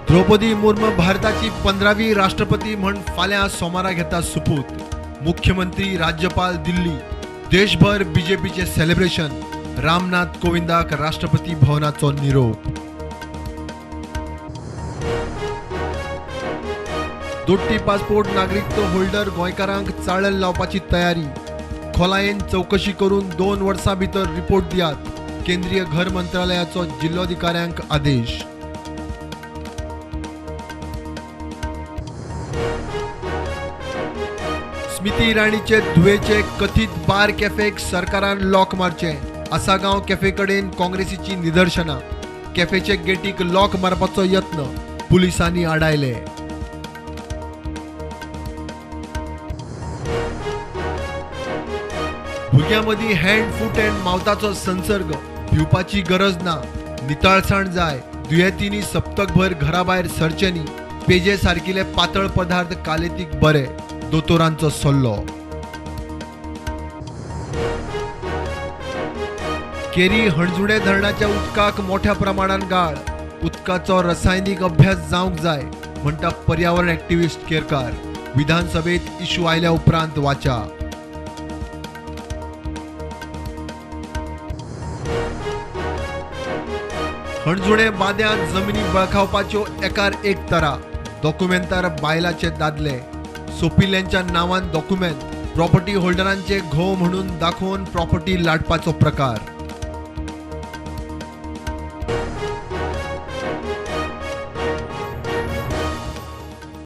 द्रौपदी मुर्मू भारताची 15वी राष्ट्रपती म्हण फाल्यां सोमारा घेता सुपूत. मुख्यमंत्री राज्यपाल दिल्ली. देशभर बीजेपीचे सेलिब्रेशन. रामनाथ कोविंदाक राष्ट्रपती भवनाचो निरोप. दोट्टी पासपोर्ट नागरिकत्व होल्डर गोंयकारांक चाळण लावपाची तयारी. खोलायेन चवकशी करून 2 वर्सां भितर रिपोर्ट दियात. केंद्रीय घर मंत्रालयाचो जिल्लोधिकाऱ्यांक आदेश. स्मिती इराणीचे धुवेचे कथित बार कॅफेक सरकारान लॉक मारचे. आसागांव कॅफे कडेन काँग्रेसीची निदर्शनां. कॅफेचे गेटीक लॉक मारपाचो यत्न पुलिसांनी आडायले. भुरग्यां मदीं हँड फूट अँड मावथाचो संसर्ग. भिवपाची गरज ना, नितळसाण जाय. दुयेंतींनी सप्तकभर घराभायर सरचें न्ही. पेजे सारकिले पातळ पदार्थ कालेतीक बरे, दोतोरांचो सल्लो. केरी हणजुणे धरणाच्या उदकाक मोठ्या प्रमाणान गाळ. उदकाचो रसायनीक अभ्यास जावंक जाय म्हणटा पर्यावरण एक्टिविस्ट केरकार. विधानसभेत इश्यू आयल्या उपरांत वाचा. हणजुणे बाद्यांत जमिनी बळखावपाच्यो एकार एक तरा. डॉक्युमेंटार बायलाचे दादले. सोपिल्ल्यांच्या नांवान डॉक्युमेंट. प्रॉपर्टी होल्डरांचे घोव म्हणून दाखोवन प्रॉपर्टी लाटपाचो प्रकार.